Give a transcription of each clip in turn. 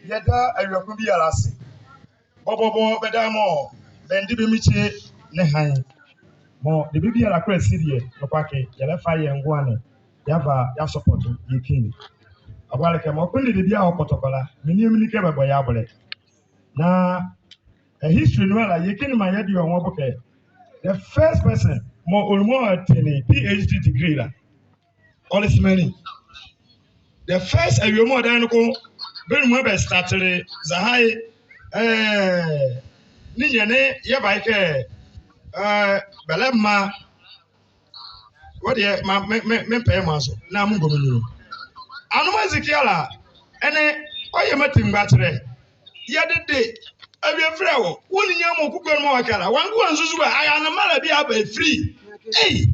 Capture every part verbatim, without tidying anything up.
Yɛda awie ko biala ase. Bɔbɔbɔ bɛdabɛ mɔɔ bɛnde bɛ mekyi ne hann. Mɔɔ debie biala kola si deɛ, nɔkwake, yɛlɛfa yɛ ngoane yɛava yɛasɔpɔto yɛ king. Ɔboalekɛ mɔɔ kpondɛ debie a ɔkpɔtɔ kɔ la, me nli mennli kɛ bɛbɔ yɛ abɔlɛ. Na ɛ history ne ala, yɛ king maa yɛde ɔ nwo abo kɛ the first person mɔɔ ɔlumua ɔtɛnle P H D degree la, ɔle Smani. The first awie mɔɔ ɔdaye noko bɛnlumua mɔɔ bɛstartele zɔhane ye, eh, ne nyɛne yɛɛ bɛayɛ kɛ, eh, bɛlɛmaa Wɔ deɛ, ma, me, me, mempɛ yɛ mɔɔ azo, na mengɔ me nli. Anoma Ezekiel a, ɛnɛ, ɔyɛ mati mgbakyerɛ. Yɛdede, awie frɛ wɔ, wɔ ne nyia mɔɔ kukua ne mɔɔ wɔkɛ la, wɔango wɔanzuzu a, ayɛ anoma la bie a aba free. Ei!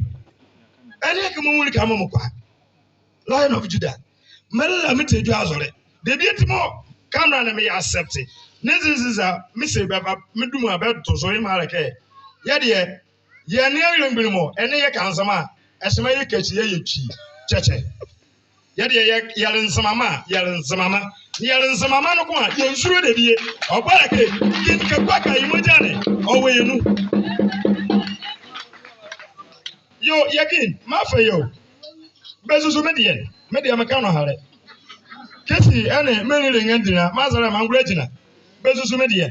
Ɛnee kɛ mɔɔ menwu la kɛ mɔɔ mekɔ a. Lion of Judah. Mele la metie edwɛkɛ azɔle. Debie ti mɔɔ camera ne meyɛ accept. Ne nziza, mese bɛba, medu mɔɔ a bɛdo zo, yemɔ a le kɛ. Yɛ deɛ, Yɛnlea awie mgbole mɔ, ɛnee yɛka Nzema a, ɛhye maa yɛkakyi yɛyɛ Twi kyɛkyɛ. Yɛ deɛ yɛ, yɛle Nzemama, yɛle Nzemama. Na yɛle Nzemama noko a, yɛnzule debie. Ɔboalekɛ, King Kaku Aka ye mogya ne, ɔwɔ yɛ nu. Yoo, yɛ King, meafɛ yɛ o. Bɛzuzu me deɛ, me deɛ meka nɔhalɛ. Kɛzi ɛnee, menlele nrɛdie la, meazɛlɛ meangola gyinla. Bɛzuzu me deɛ.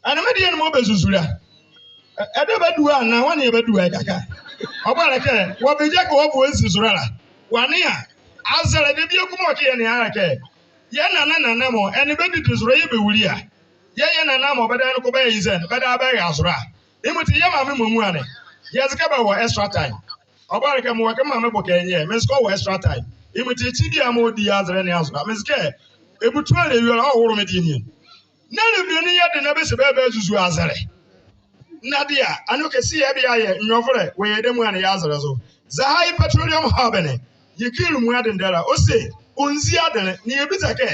Ɛnee me deɛ ne mɔɔ bɛzuzu la. Ɛ, ɛdɛ bɛdua a, na wɔnea bɛdua ye kɛkɛ. Ɔboalekɛ, wɔbɛgyakɛ wɔvo ezi zolɛ la. Wɔanea, azɛlɛ debie ko mɔɔ ɔkye yɛ ne a le kɛ. Yɛ nana nana mɔ, ɛnee bɛdidi zolɛ yɛɛ bɛwule a. Yɛɛ yɛ nana mɔ, bɛdabɛ noko bɛyɛ ye zɛn, bɛdabɛ bɛra zolɛ a. Yemɔti yɛ maame mɔ amuala ne. Yɛze kɛ bɛwɔ extra time. Ɔboalekɛ mewɔ kɛ me maame bo kɛ nyɛ, meze kɛ ɔwɔ extra time. Yemɔti ekyi biala mɔɔ ɔdi azɛlɛ ne azo la, meze kɛ, ebutu a le awie la, ɔwolo me deɛ nie. Na le awie ne yɛde na bɛse bɛ, bɛzuzu azɛlɛ. Na deɛ a, ɛnee ɔkɛse yɛɛ bɛyɛ nwiɔvolɛ wɔ yɛ dɛmua ne yɛ azɛlɛ zo. Zɔhane ye petroleum hub ne, yɛ King lumua dendɛ la, ɔse, ɔnzi adenle, na yɛbiza kɛ,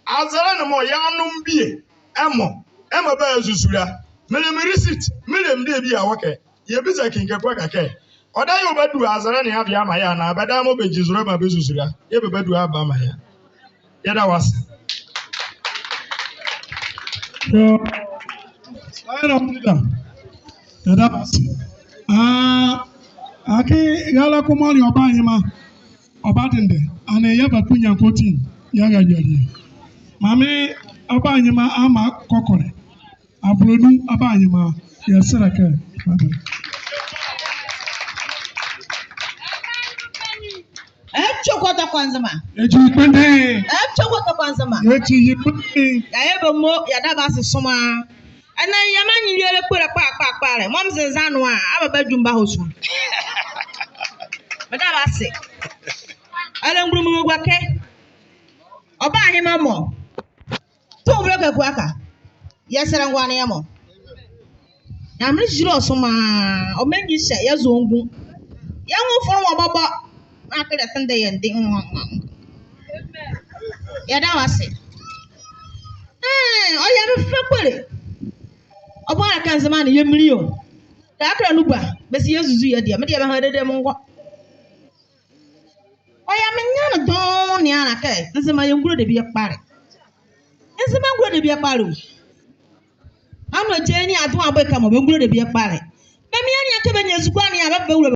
azɛlɛ ne mɔɔ yɛanom bie, ɛmɔ, ɛmaa bɛazuzu la. Mele me receipt, mele me debie a wɔ kɛ. Yɛbiza King Kaku Aka kɛ, ɔdaye ɔbadua azɛlɛ ne ava yeamaa yɛ anaa bɛdabɛ mɔɔ bɛgyi zolɛ maa bɛzuzu la, yɛɛ bɛbadua aba amaa yɛ a. Yɛda wɔ ase. Yoo. Yɛda wɔ ase. Aa, akee raalɛ ko mɔɔ le ɔbahema, ɔbadendɛ, ɛnee yɛbakunya nkotin, yɛara awie. Maame ɔbahema Ama Kɔkɔlɛ. Abolonu ɔbahema, yɛsɛlɛ kɛ. Ɛtwe kɔtɔkɔ Nzema. Ɛtwe kɔtɔkɔ Nzema. Ɛtwe kɔtɔkɔ Nzema. Ɛtwe kɔtɔkɔ. Yɛyɛ bɛ mo, yɛda bɛ ase somaa. Ɛnɛ yɛmaa nye wiele kpole kpalɛ kpalɛ kpalɛ. Mɔɔ meze nza ne a, aba badwu me bahɔ sua. Meda bɛ ase. Ɛlɛngulo mɔɔ gua kɛ. Ɔbahema mɔ. Tumivolɛ Kaku Aka. Yɛsɛlɛ ngoane yemɔ. Nyamenle zile wɔ somaa, ɔmaa yɛnyihyia, yɛzɔ ngu. Yɛ nwo fɔle wɔ bɔbɔ. Akee ɛtendɛ yɛ nde. Yɛda wɔ ase. Ɛɛ, ɔyɛ me fɛ kpole. Ɔboalekɛ Nzema ne yɛminli o. Kɛ akee nu ba, bɛse yɛnzuzu yɛ deɛ, me deɛ bɛha dedee mengɔ. Ɔyɛ me nyane dɔɔnwo ne ala kɛ, Nzema yɛngulo debie kpalɛ. Nzema ngulo debie kpalɛ o. Anwo gyɛne adoa bɔ ɛkɛ mɔ, bɛngulo debie kpalɛ. Bɛmaa yɛnlea kɛ bɛnyia ezukoa ne a, bɛba bɛwula